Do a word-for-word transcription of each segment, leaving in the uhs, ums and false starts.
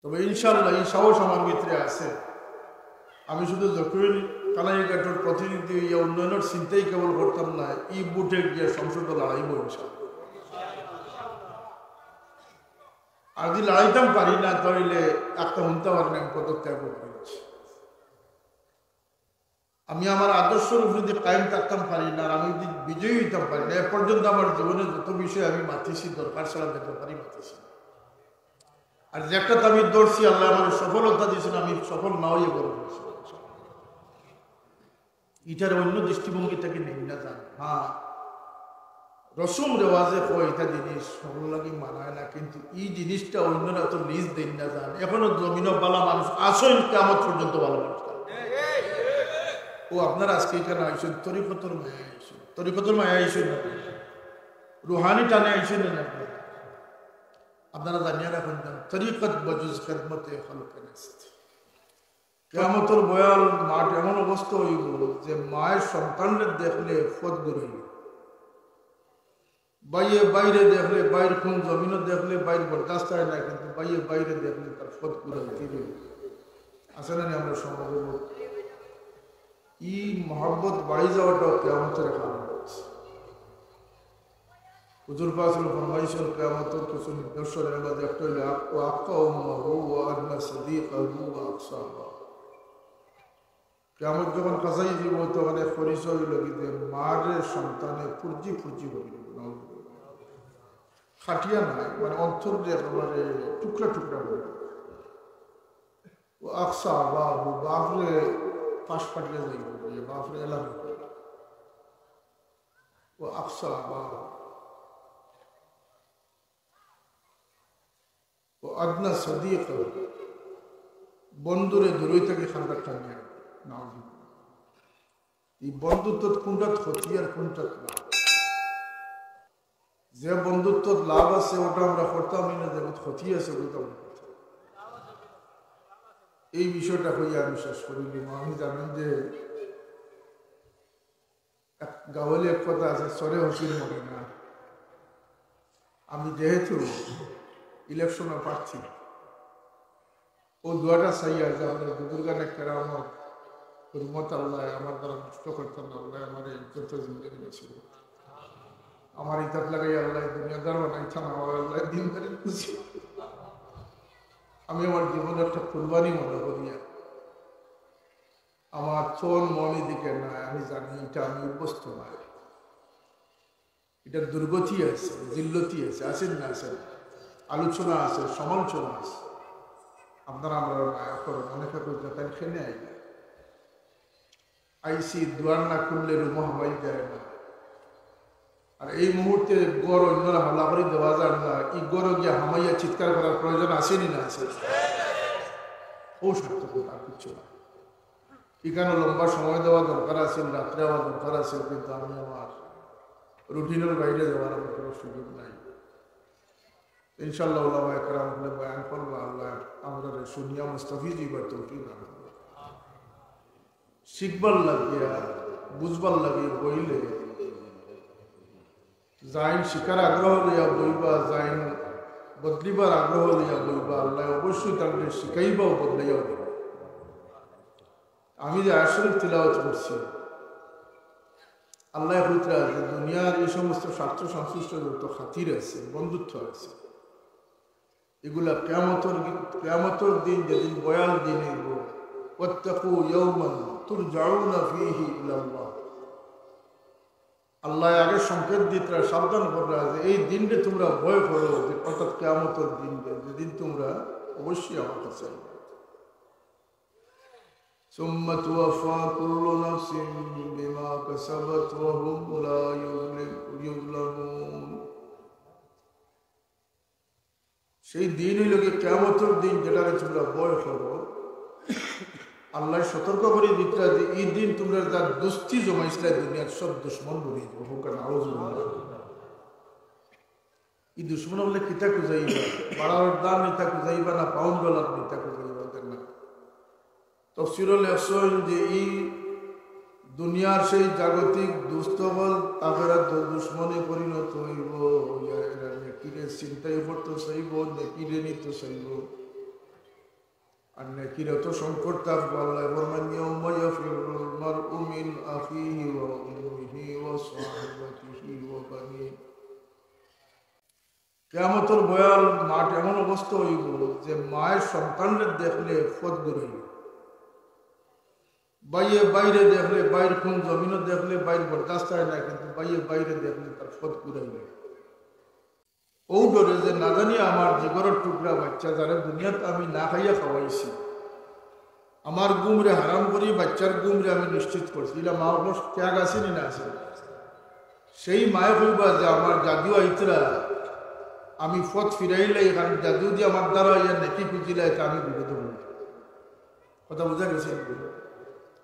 তবে ইনশাআল্লাহ এই সাহস আমার ভিতরে আছে। আমি শুধু জকিউল কানাইঘাটর প্রতিনিধি অইয়া উন্নয়নর চিন্তাই কেবল করতাম না, ই ভোটে গিয়া সংসদে লড়াইমু ইনশাআল্লাহ। আর যদি লড়াইতাম পারি না, তাইলে একটা হুনতাম পারি না, আমি পদত্যাগ করিছি। আমি আমার আদর্শর উপরে যদি কায়েম থাকতাম পারি না, আর আমি যদি বিজয়ী অইতাম পারি না, এ পর্যন্ত আমার জীবনে যত বিষয়ে আমি মাতিছি, দরকার ছাড়া বেদরকারি মাতিছি। আর যে একটা আমি ধরছি, আল্লায় আমারে সফলতা দিছইন, আমি সফল না অইয়া গর্ব করছি। ইটারে অইন্য দৃষ্টিভঙ্গি থাকি নেইন না যান। হ্যাঁ, রসম রেওয়াজে কয় ইটা জিনিস হকলর লাগি মানায় না, কিন্তু ই জিনিসটা অইন্যরা তো লিজ দেইন না যান। এখনো জমিনো ভালা মানুষ আছইন, কিয়ামত পর্যন্ত ভালা মানুষ থাকবো। ও আপনারা আজকে ইখানো আইছইন, তরিকতর মায়ায় আইছইন, তরিকতর মায়ায় আইছইন না, রুহানি টানে আইছইন না আপনারা? আপনারা জানিয়া রাখইন যান, তরিকত বজুজ খেদমতে খলকে নেস্ত। কিয়ামতর ভয়াল মাঠ এমন অবস্থা অইবো যে মায় সন্তানরে দেখলে পথ ঘুরাইবো। ভাইয়ে ভাইরে দেখলে, ভাইর খুন জমিনো দেখলে ভাইর বরদাস্ত অয় না, কিন্তু ভাইয়ে ভাইরে দেখলে তার পথ ঘুরাইতে অইবো। আছে না নি আমরার সমাজো? ই মহব্বত বাড়ি যাওয়াটাও কিয়ামতর কারণ অইছে। হুজুর পাক সাল্লাল্লাহু আলাইহি ওয়াসাল্লাম ফরমাইছইন, কিয়ামতর কিছু নিদর্শন, এর মাঝে একটা অইলো, "ওয়া আক্কা উম্মাহু ওয়া আদনা সাদিকাহু ওয়া আকসা আবাহু।" কিয়ামত যখন কাছাই যাইবো, তখন এর পরিচয় অইলো কি যে মারে সন্তানে ফুর্জি ফুর্জি করি দিবো, নাউজুবিল্লাহ। খাটিয়া নাই, মানে অন্তর দিয়া একেবারে টুকরা টুকরা করি দিবো। ওয়া আকসা আবাহু, বাপরে পাশ ফাটিয়া যাইবো, বাপরে এলান করি। ওয়া আকসা আবাহু। ওয়া আদনা সাদিকাহু, বন্ধুরে দূরই থাকি খান্দাত টানিয়া আনবো। নাউজুবিল্লাহ। ই বন্ধুত্বত কুনটাত ক্ষতি আর কুনটাত লাভ? যে বন্ধুত্বত লাভ আছে, ওটা আমরা করতাম না, যে ক্ষতি আছে, ওটা আমরা করতাম। এই বিষয়টা কইয়া আমি শেষ করি দিব। আমি জানেন যে এক গাওয়ালি এক কথা আছে, "চরে হসির মরে না।" আমি যেহেতু ইলেকশনে প্রার্থী, ও দোয়াটা চাইয়া যে আমরা বুজুর্গানে কেরামত, হুরমত আল্লাহ আমার দ্বারা নষ্ট করতেন না, আল্লাহ আমার ইজ্জত জিন্দেগি নসিব করতেন। আমার ইজ্জত লাগাই আল্লাহ দুনিয়াদার বানাইতেন, আমার আল্লাহ দিনদারি নসিব করতেন। আমি আমার জীবনে একটা কুরবানি মনে করিয়া আমার চোন মনি দিকে নাই, আমি জানি এটা আমি অভ্যস্ত নাই। এটা দুর্গতি আছে, জিল্লতি আছে, আছে না আছে? আলোচনা আছে, সমালোচনা আছে। আপনারা আমরা মায়া করেন, অনেকে কইতে তাই খেনে আইলা। আইসি দুয়ার না খুললে রুমো হামাই যায় না। আর এই মুহূর্তে ঘর অন্যরা হালা করে দেওয়া যায় না, এই ঘরও গিয়া হামাইয়া চিৎকার করার প্রয়োজন আছে নি না আছে? ও সার্থক, আর কিচ্ছু না। এখানে লম্বা সময় দেওয়া দরকার আছে, রাত্রে আওয়া দরকার আছে, কিন্তু আমি আমার রুটিনের বাইরে যাওয়ার আমার কোনো সুযোগ নাই। ইনশাআল্লাহ, ওলামায়ে কেরাম হকলে বয়ান করবা, আল্লাহ আমরা শুনিয়া মুস্তাফিজ হইবার তৌফিক দান করুন। শিখবার লাগিয়া, বুঝবার লাগিয়া বইলে যাইন শিখার আগ্রহ লইয়া বইবা, যাইন বদলিবার আগ্রহ লইয়া বইবা, আল্লাহ অবশ্যই তাদের শিখাইবাও বদলাইয়াও দিবা। আমি যে আয়াত শরীফ তিলাওয়াত করছি, আল্লাহ কইতরা যে দুনিয়ার এই সমস্ত স্বার্থ সংশ্লিষ্ট যত খাতির আছে, বন্ধুত্ব আছে, এগুলা কিয়ামতর গি-, কিয়ামতর দিন যেদিন ভয়াল দিন অইবো, "ওয়াত্তাকু ইয়াওমান তুরজাউনা ফীহি ইলাল্লাহ।" আল্লাহ আগে সংকেত দিতরা, সাবধান কররা যে এই দিনরে তোমরা ভয় করো, যে অর্থাৎ কিয়ামতর দিনরে, যেদিন তোমরা অবশ্যই আমার কাছে আইবা। সুম্মা তুওয়াফফা কুল্লু নাফসিন বিমা কাসাবাত ওয়া হুম লা ইউজলিম-, ইউজলামুন। সেই দিন অইলো গিয়া কিয়ামতর দিন, যেটারে তোমরা ভয় করো। আল্লাহ সতর্ক করি দিতরা যে এই দিন তোমরা যার দোস্তি জমাইছলা দুনিয়ার সব দুশমন বনি যাইবো। হোক না, আউযুবিল্লাহ। এই দুশমন অকলে কিতা খুজাইবা? বাড়ার দাম নিতা খুজাইবা না পাউন্ড ডলার নিতা খুজাইবা? না। তফসিরো লেখছইন যে এই দুনিয়ার সেই জাগতিক দুস্ত অকল আখেরাত দুশমনে পরিণত অইবো। অইয়া এরা নেকিরে ছিনতাই করতো চাইবো, নেকিরে নিতো চাইবো। আর নেকির এত সংকট থাকবো, আল্লায় ফরমাইন, "ইয়াউমা ইয়াফিরুল মারউ মিন আখিহি ওয়া উম্মিহি ওয়া সাহিবাতিহি ওয়া বানিহি।" কিয়ামতর ভয়াল মাঠ এমন অবস্থা অইবো যে মায়ে সন্তানরে দেখলে পথ ঘুরাইবো, ভাইয়ে ভাইরে দেখলে, ভাইর খুন জমিনো দেখলে ভাইর বরদাস্ত অয় না, কিন্তু ভাইয়ে ভাইরে দেখলে তার পথ ঘুরাইবো। অউ ডরে যে না জানি আমার জিগরর টুকরা বাইচ্চা, যারে দুনিয়াত আমি না খাইয়া খাওয়াইছি, আমার ঘুমরে হারাম করি বাইচ্চার ঘুমরে আমি নিশ্চিত করছি, ইলা মা বাপর ত্যাগ আছে নি না আছে? সেই মায়ে কইবা যে আমার জাদু আইতরা, আমি পথ ফিরাইলাই, কারণ জাদু দিয়া আমার দ্বারা ইয়া নেকি খুঁজিলাই, তা আমি বিপদে পড়ি। কথা বুঝা গেছে নি?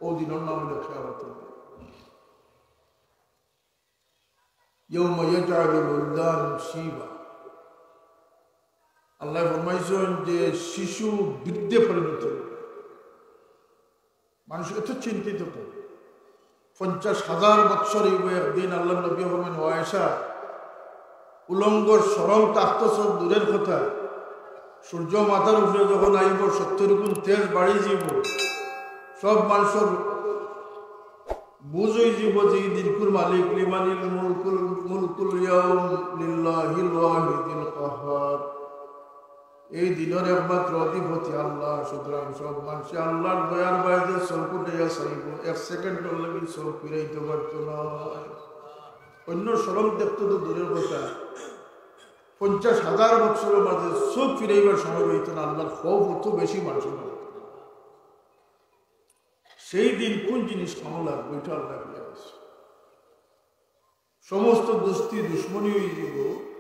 অউ দিনর নাম অইলো কিয়ামত। ইয়াউমা ইয়াজআলুল উলদান শিবা। আল্লায় ফরমাইছইন যে শিশু বৃদ্ধে পরিণত অইবো। মানুষ এত চিন্তিত তো। পঞ্চাশ হাজার বৎসর অইবো একদিন। আল্লার নবী ফরমাইন, "ও আয়েশা, উলঙ্গর শরম থাকতো সব দূরের কথা, সূর্য মাথার উপরে যখন আইবো, সত্তর গুণ তেজ বাড়ি যাইবো, সব মানুষর বুঝ অইযিবো যে ই দিনকুর মালিক, লিমানিল মুলকুল, মুলকুল ইয়াউম লিল্লাহিল ওয়াহিদিল কাহহার। এই দিনর একমাত্র অধিপতি আল্লাহ।" সুতরাং সব মানষে আল্লার দয়ার বায়দি চউখ উঠাইয়া চাইবো, এক সেকেন্ডর লাগি চউখ ফিরাইতো পারতো নায়। অইন্য শরম দেখতো তো দূরের কথা, পঞ্চাশ হাজার বৎসরর মাঝে চউখ ফিরাইবার সময় পাইতো না। আল্লার খৌফ অত বেশি মানষর। সেই দিন কুন জিনিস কামো লাগবো, ইটা আল্লায় বুঝা গেছে। সমস্ত দুস্তি দুশমনি অইযিবো,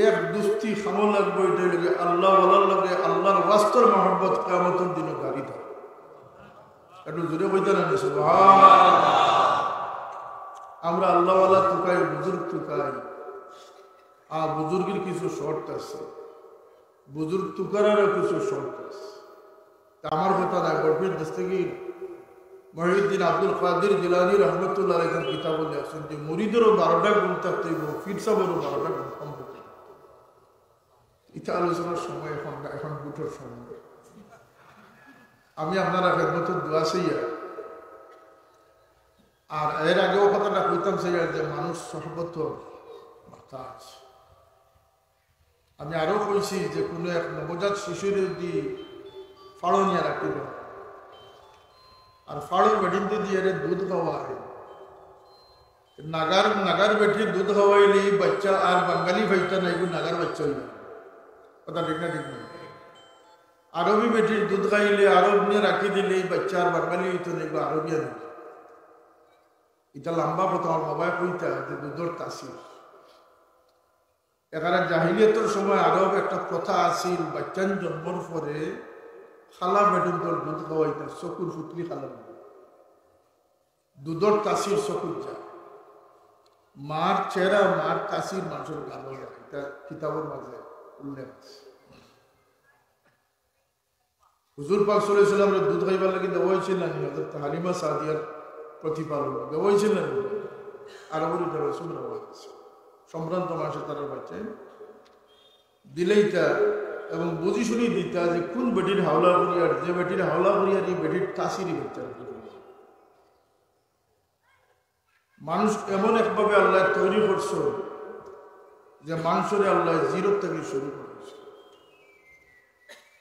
এক দুস্তি কামো লাগবো, ইটা অইলো আল্লাহওয়ালার লগে আল্লার ওয়াস্তার মহব্বত। কিয়ামতর দিনো গাড়ি ধরে। একটু জোরে কইতা না নি, সুবহানাল্লাহ। আমরা আল্লাহওয়ালা তুকাই, বুজুর্গ তুকাই, আর বুজুর্গর কিছু শর্ত আছে, বুজুর্গ তুকারারও কিছু শর্ত আছে। তা আমার কথা নায়, বরফির দস্তগীর মহিউদ্দিন আব্দুল কাদির জিলানী রহমতুল্লাহ আলাইহি তান কিতাবো লেখছইন যে মুরিদরও বারোটা গুণ থাকতে অইবো, পীর সাবরও বারোটা গুণ সম্পর্কে। ইটা আলোচনার সময় এখন না, এখন ভোটর সময়। আমি আপনারার খেদমতো দোয়া চাইয়ার। আর এর আগেও কথাটা কইতাম চাইয়ার যে মানুষ সহবতর মাথা আছে। আমি আরো কইছি যে কুনু এক নবজাত শিশুরে যদি ফাড়ো নিয়া রাখি দেওয়া, আর ফাড়ো বেটিন্তে দিয়া এরে দুধ খাওয়ায়, নাগার, নাগার বেটির দুধ খাওয়াইলে ই বাইচ্চা আর বাঙালি পাইতা না, এগু নাগার বাইচ্চা অইবো। কথা ঠিক না ঠিক না? আরবি বেটির দুধ খাইলে, আরব নিয়া রাখি দিলে ই বাইচ্চা আর বাঙালি অইতো না, এগু আরবিয়ান অইবো। ইটা লম্বা কথা, আমার বাবায় কইতা যে দুধর তাসির। এখানে জাহিলিয়াতর সময় আরব একটা প্রথা আছিল, বাইচ্চান জন্মর পরে খালা বেটিন্তর দুধ খাওয়াইতা, চকুর ফুতলি খালা বেটিন্তর। দুধর তাসির চকুত যায়, মার চেহারা, মার তাসির মানষর গানো যায়, ইটা কিতাবর মাঝে উল্লেখ আছে। হুজুর পাক সাল্লাল্লাহু আলাইহি ওয়াসাল্লামরে দুধ খাইবার লাগি দেওয়া অইছিল না নি? হযরত হালিমা সাদিয়ার প্রতিপালন দেওয়া অইছিল না নি? আরবর ইটা রসুম রেওয়াজ আছে। সম্ভ্রান্ত মানষে তারার বাইচ্চাইন দিলাইতা এবং বুঝি শুনি দিতা যে কুন বেটির হাওলা করিয়ার, যে বেটির হাওলা করিয়ার ই বেটির তাসির ই বাইচ্চার উপরে। মানুষ এমন একভাবে আল্লায় তৈরি করছইন যে মানষরে আল্লায় জিরো থাকি শুরু করছইন।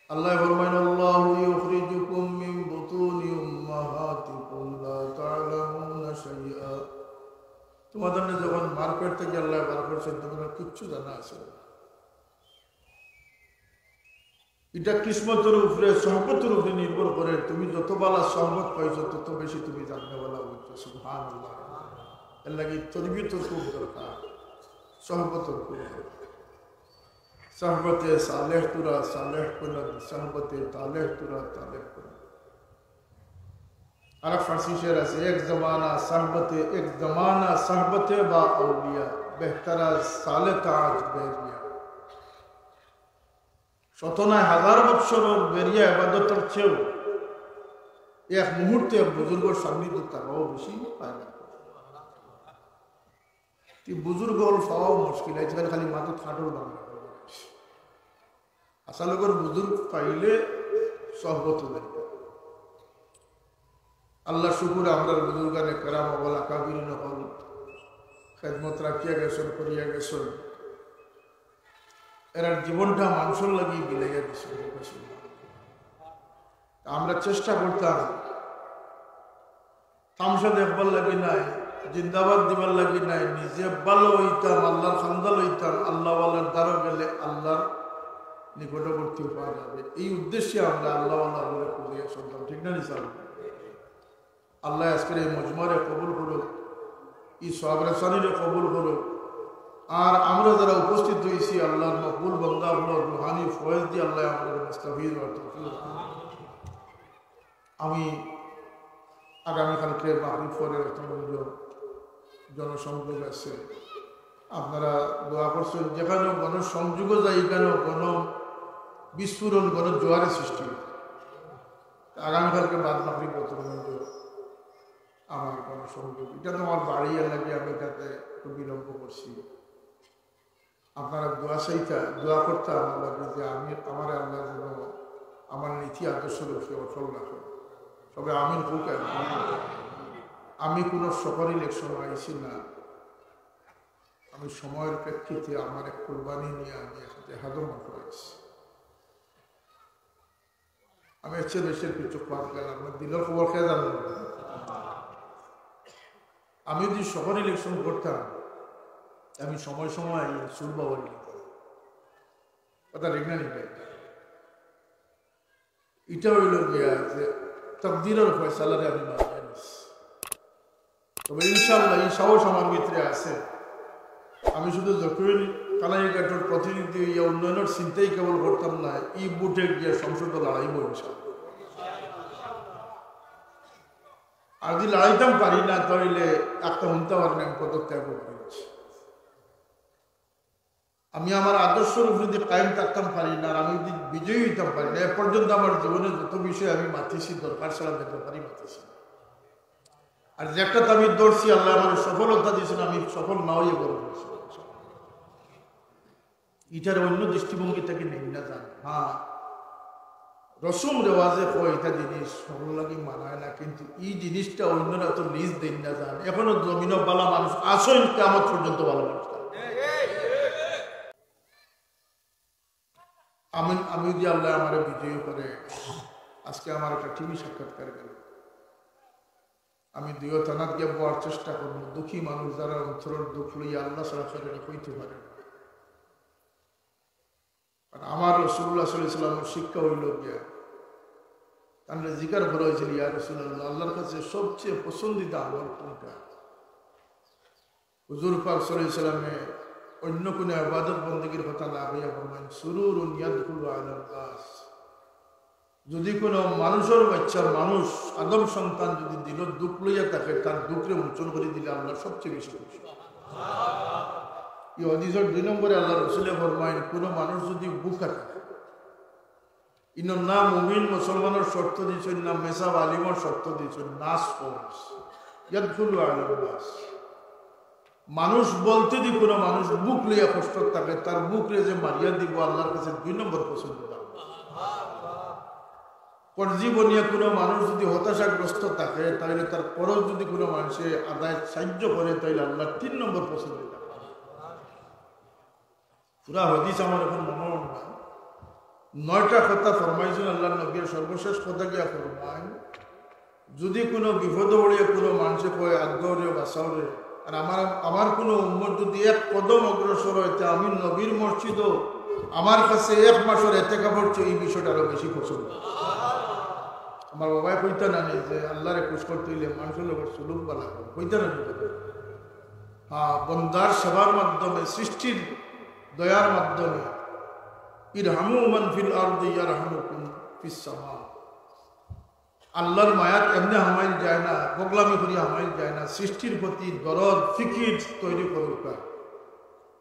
আল্লায় ফরমাইন, "আল্লাহু ইউখরিজুকুম মিন বুতুনি উম্মাহাতিকুম লা তা'লামুনা শাইআ।" তুমাদেররে যখন মার পেট থাকি আল্লায় বার করছইন, তুমরার কিচ্ছু জানা আছে না। ইটা কিসমতর উপরে, সহবতর উপরে নির্ভর করে। তুমি যত ভালা সহবত পাইছো, তত বেশি তুমি জাননেওয়ালা অইছো। সুবহানাল্লাহ। এর লাগি তরবিয়তর খুব দরকার, সহবতর খুব দরকার। সহবতে সালেহ তুরা সালেহ কুনান, সহবতে তালেহ তুরা তালেহ কুনান। আর এক ফার্সি শের আছে, "এক জমানা সহবতে, এক জমানা সহবতে বা আউলিয়া, বেহতর আজ সালে তাজ বেরিয়া।" শত নায়, হাজার বৎসরর বেরিয়া ইবাদতর চেয়েও এক মুহূর্তে এক বুজুর্গর সান্নিধ্য থাকাও বেশি ফায়দা। তে বুজুর্গ অকল পাওয়াও মুশকিল, আইজকাল খালি মাথাত খাটল বান্ধা। আসল অকল বুজুর্গ পাইলে সহবত অইতা। আল্লাহর শুকুর, আমরার বুজুর্গানে কেরাম অকল, আকাবিরিন অকল খেদমত রাখিয়া গেছইন, করিয়া গেছইন। এরার জীবনটা মানষর লাগি বিলাইয়া দিছইন। আমরা চেষ্টা করতাম তামশা দেখবার লাগি নায়, জিন্দাবাদ দিবার লাগি নায়, নিজে ভালা অইতাম, আল্লাহর খান্দাল অইতাম, আল্লাহওয়ালার দ্বারো গেলে আল্লাহর নিকটবর্তী অওয়া যাইবো। এই উদ্দেশ্যে আমরা আল্লাহওয়ালা অকলরে খুজিয়া চলতাম, ঠিক না নি সাব? আল্লায় আজকের এই মজমারে কবুল করউক, এই সওয়াব রেসানিরে কবুল করউক। আর আমরা যারা উপস্থিত অইছি, আল্লাহর মকবুল বান্দা অকলর রুহানি ফয়েজ দি আল্লায় আমরারে মুস্তাফিজ অওয়ার তৌফিক দান করউক। আমি আগামীকালকে মাগরিব পরে রতনগঞ্জ জনসংযোগ আছে, আপনারা দোয়া করছইন, যেখানো গণসংযোগও যায়, এখানো গণ বিস্ফোরণ, গণ জোয়ারের সৃষ্টি অয়। আগামীকালকে বাদ মাগরিব রতনগঞ্জ আমার গণসংযোগ, ইটা তো আমার বাড়ি, এর লাগি আমি ইটাতে একটু বিলম্ব করছি। আপনারা দোয়া চাইতা, দোয়া করতা আমার লাগি যে আমি, আমারে আল্লায় যেন আমার নীতি আদর্শর উপরে অটল রাখে। সবে আমিন কউক্কা। আমি কোনো সফর ইলেকশন আইছি না, আমি সময়র প্রেক্ষিতে আমার এক কুরবানি নিয়া আমি এক জেহাদর মাঠো আইছি। আমি এর চেয়ে বেশি কিছু কওয়াত গেলাম না, দিলর খবর কে জানে? আমি যদি সফর ইলেকশন করতাম, আমি সময় সময় সুর বাবা নিতাম। কথা ঠিক না নি ভাই? ইটা অইলো গিয়া যে তকদিরর ফয়সালারে আমি মানিয়া নিছি। তবে ইনশাআল্লাহ এই সাহস আমার ভিতরে আছে। আমি শুধু জকিরুল কানাইঘাটর প্রতিনিধি অইয়া উন্নয়নর চিন্তাই কেবল করতাম না, এই ভোটে গিয়া সংসদো লড়াইমু ইনশাআল্লাহ। আর যদি লড়াইতাম পারি না, তাইলে একটা হুনতা পারি না, আমি পদত্যাগ করিছি। আমি আমার আদর্শর উপরে যদি কায়েম থাকতাম পারি না, আর আমি যদি বিজয়ী অইতাম পারি না, এ পর্যন্ত আমার জীবনে যত বিষয়ে আমি মাতিছি, দরকার ছাড়া বেদরকারি মাতিছি। আর যে একটা তো আমি ধরছি, আল্লায় আমারে সফলতা দিছইন, আমি সফল না অইয়া গর্ব করছি। ইটারে অন্য দৃষ্টিভঙ্গি থাকি নেইন না যান। হ্যাঁ, রসম রেওয়াজে কয় ইটা জিনিস হকলর লাগি মানায় না, কিন্তু ই জিনিসটা অন্যরা তো লিজ দেইন না যান। এখনো জমিনো ভালা মানুষ আছইন, কিয়ামত পর্যন্ত ভালা মানুষ থাকবো। আমি, আমি যদি আল্লায় আমারে বিজয়ী করে, আজকে আমার একটা টিভি সাক্ষাৎকার গেল, আমি দুইও থানাত গিয়া বওয়ার চেষ্টা করমু। দুঃখী মানুষ যারা অন্তরর দুঃখ লইয়া আল্লাহ ছাড়া কেউরে কইতে পারে না। আর আমার রাসূলুল্লাহ সাল্লাল্লাহু আলাইহি ওয়াসাল্লামের শিক্ষা অইলো গিয়া, তানরে জিকার করা অইছিল, "ইয়া রাসূলুল্লাহ, আল্লাহর কাছে সবচেয়ে পছন্দিদা আমল কোনটা?" হুজুর পাক সাল্লাল্লাহু আলাইহি ওয়াসাল্লামে অন্য কোনো ইবাদত বন্দেগীর কথা না কইয়া ফরমাইন, "সুরুরুন ইয়াদখুলু আলান নাস।" যদি কোনো মানুষর বাচ্চা, মানুষ, আদম সন্তান যদি দিলর দুঃখ লইয়া থাকে, তার দুঃখরে মোচন করি দিলে আল্লাহ সবচেয়ে বেশি খুশি। এই হাদিসর দুই নম্বরে আল্লাহ রসুলে ফরমাইন, কোনো মানুষ যদি ভুকা থাকে, ইনো না মুমিন মুসলমানর শর্ত দিছইন, না মেসাব আলিমর শর্ত দিছইন, নাস ফোর্স, ইয়াদখুলু আলান নাস। মানুষ বলতে দি কোনো মানুষ ভুক লইয়া কষ্ট থাকে, তার ভুকরে যে মারিয়া দিব, আল্লাহর কাছে দুই নম্বর পছন্দ। পরজীবনিয়া কোনো মানুষ যদি হতাশাগ্রস্ত থাকে, তাহলে তার পরশ যদি কোনো মানুষে আদায় সাহায্য করে, তাহলে আল্লাহ তিন নম্বর পছন্দ। পুরা হাদিস আমার এখন মনে হয় না। নয়টা কথা ফরমাইছেন আল্লাহর নবীর, সর্বশেষ কথা গিয়া ফরমায়, যদি কোনো বিপদ পড়ে কোনো মানুষে কয়, "আল্লাহ রে, বাঁচাও রে," আর আমার, আমার কোনো উম্মত যদি এক কদম অগ্রসর হয়, তে আমি নবীর মসজিদও আমার কাছে এক মাসের এতেকাফর চেয়ে এই বিষয়টা আরো বেশি পছন্দ। আমার বাবায় কইতা না নি যে আল্লাহরে খুশ করতে হইলে মানুষের লোকের সুলুক বালা করো, কইতা না নি? হ্যাঁ, বন্দার সেবার মাধ্যমে, সৃষ্টির দয়ার মাধ্যমে, ইরহামু মান ফিল আরদি ইয়ারহামুকুম ফিস সামা। আল্লাহর মায়াত এমনে হামাইল যায় না, বগলামি করি হামাইল যায় না। সৃষ্টির প্রতি দরদ, ফিকির তৈরি করুক।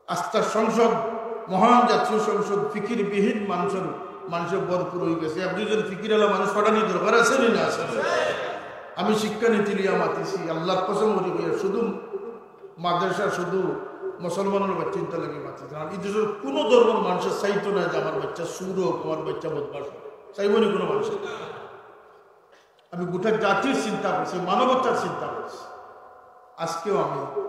আস্তা সংসদ, মহান জাতীয় সংসদ, ফিকিরবিহীন মানুষের, মানুষের ভরপুর হয়ে গেছে। এক দুইজন ফিকিরওয়ালা মানুষ পাঠানি দরকার আছে নি না আছে? আমি শিক্ষা নীতি লিয়া মাতিছি, আল্লাহর কসম করি কইয়া, শুধু মাদ্রাসা, শুধু মুসলমানের বাচ্চা চিন্তা লাগে মাতিছি। আর এই দেশের কোনো ধর্মের মানুষের চাইতো না যে আমার বাচ্চা চুর হোক, আমার বাচ্চা বদমাশ হোক। তাই বলে কোনো মানুষ, আমি গোটা জাতির চিন্তা করছি, মানবতার চিন্তা করছি। আজকেও আমি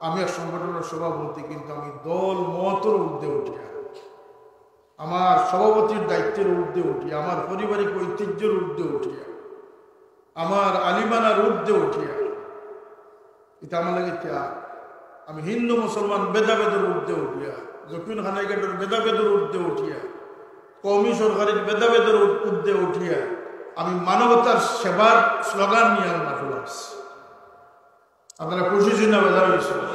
আমি এক সংগঠনের সভাপতি, কিন্তু আমি দল মতর ঊর্ধ্বে উঠিয়া, আমার সভাপতির দায়িত্বের ঊর্ধ্বে উঠিয়া, আমার পারিবারিক ঐতিহ্যের ঊর্ধ্বে উঠিয়া, আমার আলিমানার ঊর্ধ্বে উঠিয়া, এটা আমার লাগে ত্যাগ। আমি হিন্দু মুসলমান ভেদাভেদের ঊর্ধ্বে উঠিয়া, জকিউন খানাইঘাটর ভেদাভেদের ঊর্ধ্বে উঠিয়া, কওমি সরকারের ভেদাভেদের ঊর্ধ্বে উঠিয়া আমি মানবতার সেবার স্লোগান নিয়ে আমি মাঠে নামছি। আপনারা খুশি অইছইন না বেজার অইছইন?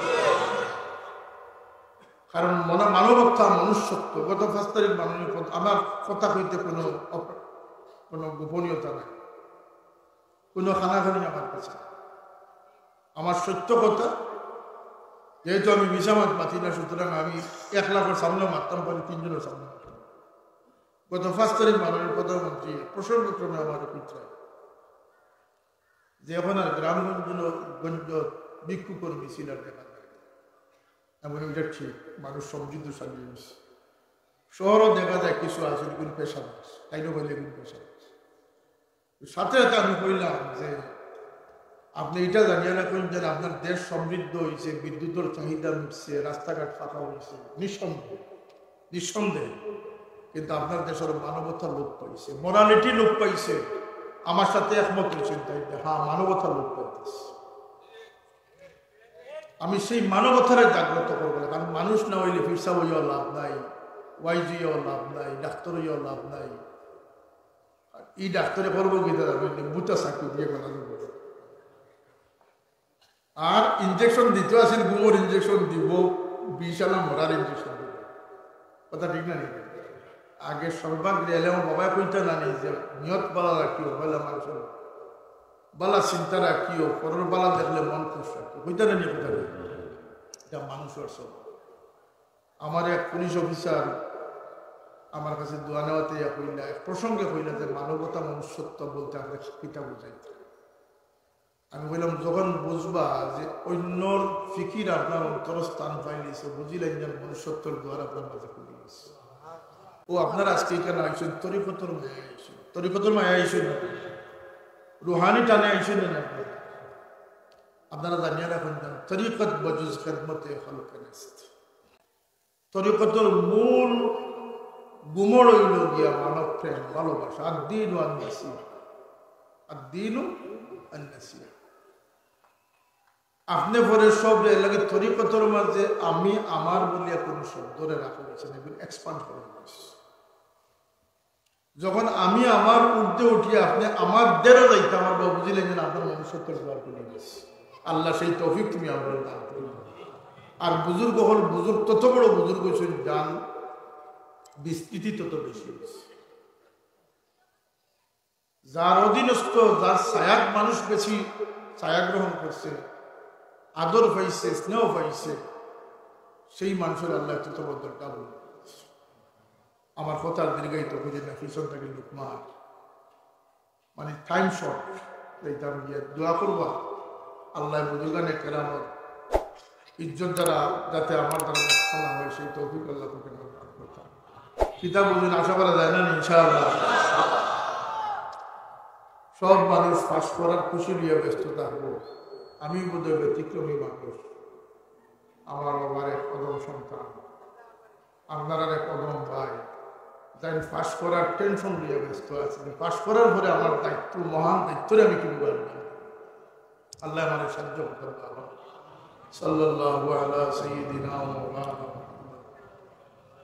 কারণ মনা-, মানবতা, মনুষ্যত্ব। গত পাঁচ তারিখ মাননীয় প্রধা-, আমার কথা কইতে কোনো অপ-, কোনো গোপনীয়তা নাই, কোনো খানাখানি আমার কাছে নাই। আমার সত্য কথা, যেহেতু আমি মিছা মাত মাতি না, সুতরাং আমি এক লাখর সামনেও মাততাম পারি, তিনজনর সামনে মাততাম পারি। গত পাঁচ তারিখ মাননীয় প্রধানমন্ত্রী প্রসঙ্গক্রমে আমার পিছনে যে এখন আর গ্রামগঞ্জ, গঞ্জ ভিক্ষুকর মিছিল আর দেখা যায় না। আমি বলি, "ওইটা ঠিক, মানুষ সমৃদ্ধশালী অইছে।" শহরও দেখা যায় কিছু আছে, এগুলো পেশা আছে, তাইলে বলে এগুলো পেশা আছে। সাথে সাথে আমি কইলাম যে, "আপনি এটা জানিয়ে রাখুন যে আপনার দেশ সমৃদ্ধ অইছে, বিদ্যুতের চাহিদা মিটছে, রাস্তাঘাট পাকা অইছে, নিঃসন্দেহে, নিঃসন্দেহে, কিন্তু আপনার দেশের মানবতা লোপ পাইছে, মোরালিটি লোপ পাইছে।" আমার সাথে একমত অইছইন তাইন যে, "হ্যাঁ, মানবতা লোপ পাইছে।" আমি সেই মানবতারে জাগ্রত করবো না, কারণ মানুষ না অইলে ফিরসাব অইয়াও লাভ নাই, ওয়াইজ অইয়াও লাভ নাই, ডাক্তার অইয়াও লাভ নাই। আর এই ডাক্তারে করবো কি দাদা, মানে বুতা চাকরি দিয়ে বানানো পড়ে। আর ইনজেকশন দিতে আসেন, ঘুমর ইনজেকশন দিব, বিষ আলা মরার ইনজেকশন দিব। কথা ঠিক না নি? আগে সর্বাগ্রে এলে আমার বাবায় কইতা না নি যে নিয়ত বালা রাখিও, বালা মানুষের বালা চিন্তা রাখিও, পরের বালা দেখলে মন খুশ রাখিও। কইতা না নি কথা? এটা মানুষের স্বভাব। আমার এক পুলিশ অফিসার আমার কাছে দোয়া নেওয়াতে ইয়া কইলা, এক প্রসঙ্গে কইলা যে মানবতা, মনুষ্যত্ব বলতে আমরা কিতা বুঝাই? আমি কইলাম, "যখন বুঝবা যে অন্যর ফিকির আপনার অন্তরে স্থান পাইলিছে, বুঝিলাইন যে মনুষ্যত্বর দুয়ার আপনার মাঝে খুলি গেছে।" ও আপনারা আজকে এখানে আইছইন, তরিকতর মায়া আইছইন, তরিকতর মায়া আইছইন না, রুহানি টানে আইছইন না আপনারা? আপনারা জানিয়ে রাখুন, তরিকত বজুজ খেদমতে খলক নেস্ত। তরিকতর মূল গুমড় অইল গিয়া মানব প্রেম, ভালোবাসা। আর দিন ও আর নাসিহা, আর দিন ও আর নাসিহা। আপনি পরে সব এর লাগি তরিকতর মাঝে আমি আমার বলিয়া কোনো শব্দরে রাখা অইছে না, এগুলো এক্সপান্ড করা অইছে। যখন আমি আমার ঊর্ধ্বে উঠি, আপনি আমার দেরও যাইতে আমার বাবু বুঝিলেন যে আপনার মনুষ্যত্বর দুয়ার খুলি গেছে। আল্লাহ সেই তৌফিক তুমি আমরা দান করুন। আর বুজুর্গ হল বুজুর্গ, তত বড় বুজুর্গ হইছেন, যান বিস্তৃতি তত বেশি হইছে। যার অধীনস্থ, যার ছায়াত মানুষ বেশি ছায়া গ্রহণ করছে, আদর পাইছে, স্নেহ পাইছে, সেই মানুষের আল্লাহ তত বড় দরকার। আমার কথা আর দীর্ঘায়িত করি না, পিছন থাকি লুকমান, মানে, টাইম শর্ট, যাইতাম গিয়া দোয়া করবা, আল্লাহ বুজুর্গানে কেরামত ইজ্জত দ্বারা যাতে আমার দ্বারা নষ্ট না হয়, সেই তৌফিক আল্লাহ তাকে দান করতাম। কিতাব বুঝুন, আশা করা যায় না, ইনশাআল্লাহ। সব মানুষ পাশ করার খুশি নিয়ে ব্যস্ত থাকবো, আমি বোধহয় ব্যতিক্রমী মানুষ। আমার বাবার এক কদম সন্তান, আপনারার এক কদম ভাই, তাই পাশ করার টেনশন নিয়ে ব্যস্ত আছি। পাশ করার পরে আমার দায়িত্ব, মহান দায়িত্বরে আমি কিভাবে পালন করব? আল্লাহ আমারে সাহায্য করতে পারবো। সাল্লাল্লাহু আলা সাইয়্যিদিনা ওয়া মাওলানা মুহাম্মদ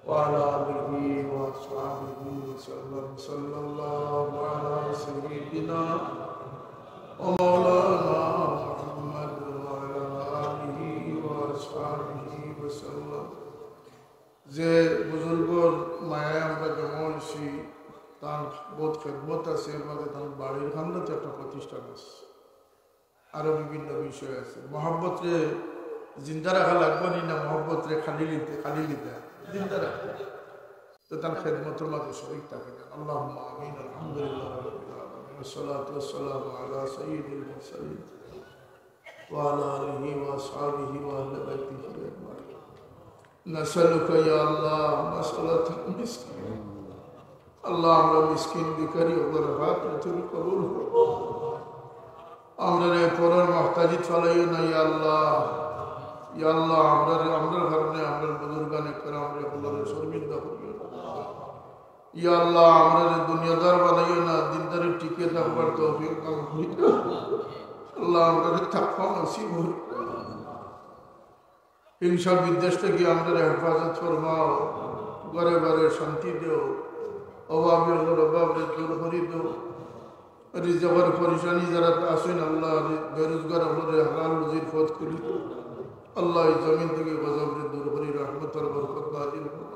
ওয়া আলা আলিহি ওয়া আসহাবিহি ওয়া সাল্লাম। সাল্লাল্লাহু আলা সাইয়্যিদিনা ওয়া মাওলানা মুহাম্মদ ওয়া আলা আলিহি ওয়া আসহাবিহি ওয়া সাল্লাম। যে বুজুর্গর মায়ায় আমরা জমা অইছি, তার বহুত খেদমত আছে, এর মাঝে তার বাড়ির সামনে তো একটা প্রতিষ্ঠান আছে, আরো বিভিন্ন বিষয় আছে। মহব্বতরে জিন্দা রাখা লাগবো নি না, মহব্বতরে খালি নিতে, খালি নিতে, জিন্দা রাখতে। তো তার খেদমতের মাঝে শরীক থাকে না। আল্লাহুম্মা আমিন। আলহামদুলিল্লাহ রাব্বিল আলামিন। ওয়াসসালাতু ওয়াসসালামু আলা সাইয়্যিদিল মুরসালিন ওয়া আলা আলিহি ওয়া আসহাবিহি ওয়া আহলি বাইতিহি আজমাইন। নাসআলুকা ইয়া আল্লাহ মাসআলাতাল মিসকিন। আল্লাহ, আমরা মিসকিন ভিখারি, আপনার হাত তুমি কবুল করো। আমরা রে পরের মুহতাজিত ফালাইও না, ইয়া আল্লাহ। ইয়া আল্লাহ, আমরা রে, আমরার কারণে আমরার বুজুর্গানে কেরাম রে, আল্লাহ রে শর্মিন্দা করিও না। ইয়া আল্লাহ, আমরা রে দুনিয়াদার বানাইও না, দিনদারি টিকে থাকবার তৌফিক দান করিও। আল্লাহ, আমরা রে তাকওয়া নসিব করিও। হিংসা বিদ্বেষ থাকি আমরারে হেফাজত ফরমাও, ঘরে ঘরে শান্তি দেও, অভাবী অকলর অভাবরে দূর করি দেও। রিজিকর পরেশানি যারা আছইন আল্লাহ, রি-, বেরোজগার অকলরে হালাল রুজির পথ খুলি দেও। আল্লাহ, এই জমিন থাকি গজবরে দূর করি রহমতর বরকত নাজিল করো।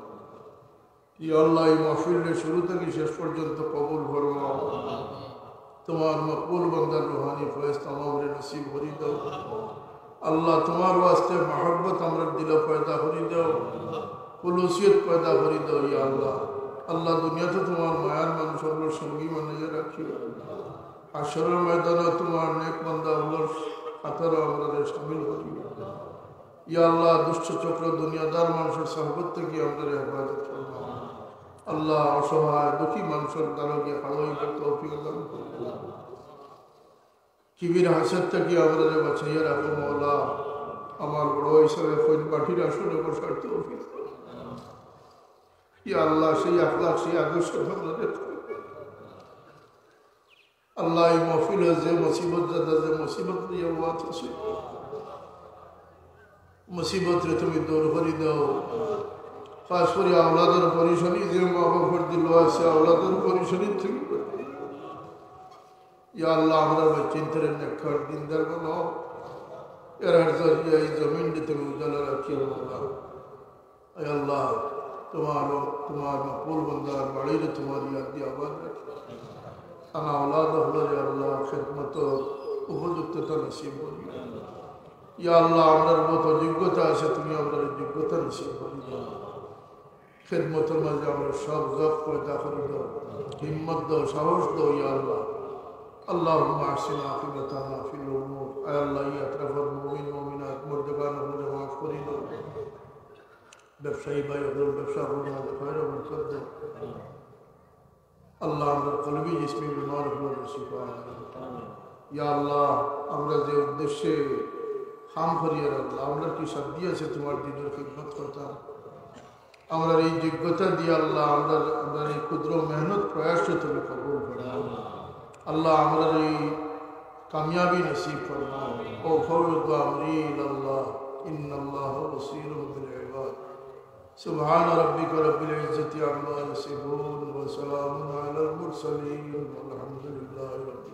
ইয়া আল্লাহ, এই মাহফিলরে শুরু থাকি শেষ পর্যন্ত কবুল ফরমাও। তোমার মকবুল বান্দার রুহানি ফয়েজ তামামরে নসিব করি দাও। আল্লাহ, তোমার ওয়াস্তে মহব্বত আমরার দিলো পয়দা করি দাও, খুলুসিয়ত পয়দা করি দাও, ইয়া আল্লাহ। আল্লাহ, দুনিয়াত তোমার মায়ার মানুষ অকলর সঙ্গী বানাইয়া রাখিও। হাশরর ময়দানো তোমার নেক বান্দা অকলর কাতারো আমরারে শামিল করিও। ইয়া আল্লাহ, দুষ্ট চক্র দুনিয়াদার মানুষর সহবত থাকি আমরারে হেফাজত ফরমাও। আল্লাহ, অসহায় দুঃখী মানুষর দ্বারো গিয়া খাড়া অইবার তৌফিক দান করো। কিবির হাসদ থাকি আমরারে বাঁচাইয়া রাখো মাওলা। আমার বড় হিসাবে ফৈন মাটির আসনে বসার তৌফিক দাও। ইয়া আল্লাহ, সেই আখলাক, সেই আদর্শ আমরারে আল্লাহ, এই মাহফিলো যে মুসিবত জাদা, যে মুসিবত লইয়া ওয়াজ আছে, মুসিবতরে তুমি দূর করি দাও। খাস করি আওলাদর পরেশানি, যে মা বাপর দিলো আছে, আওলাদর পরেশানি তুমি ইয়া আল্লাহ, আমরা চিন্তার নেককার দিনদার বানাও। এরার জরিয়া এই জমিনরে তুমি উজালা রাখিও আল্লাহ। আয় আল্লাহ, তোমার, তোমার মকবুল বান্দার বাড়িরে তোমার ইয়াদ দিয়া আবাদ রাখো। আনা আওলাদ অকলরে আল্লাহ খেদমতর উপযুক্ততা নসিব করিও। ইয়া আল্লাহ, আমরার মতো যোগ্যতা আছে, তুমি আমরারে যোগ্যতা নসিব করিও। খেদমতর মাঝে আমরার সব জখ পয়দা করি দাও, হিম্মত দাও, সাহস দাও, ইয়া আল্লাহ। اللهم أحسن عاقبتنا في الأمور। আয় আল্লাহ, এই আতরাফর মুমিন মুমিনাত মুর্দেগান অকলরে মাফ করি দাও। ব্যবসায়ী ভাই অকলর ব্যবসা অকলর মাঝে খয়র বরকত দাও। আল্লাহ, আমরার কলবি জিসমি বেমার অকলরে শিফা দাও। ইয়া আল্লাহ, আমরা যে উদ্দেশ্যে কাম করিয়ার আল্লাহ, আমরার কি সাধ্য আছে তোমার দ্বীনর খিদমত করতাম? আমরার এই যোগ্যতা দিয়া আল্লাহ, আমরার, আমরার এই ক্ষুদ্র মেহনত প্রয়াসরে তুমি কবুল করো। আল্লাহ, আমরার এই কামিয়াবি নসিব ফরমাও। وأفوض أمري إلى الله إن الله بصير بالعباد। سبحان ربك رب العزة عما يصفون وسلام على المرسلين والحمد لله رب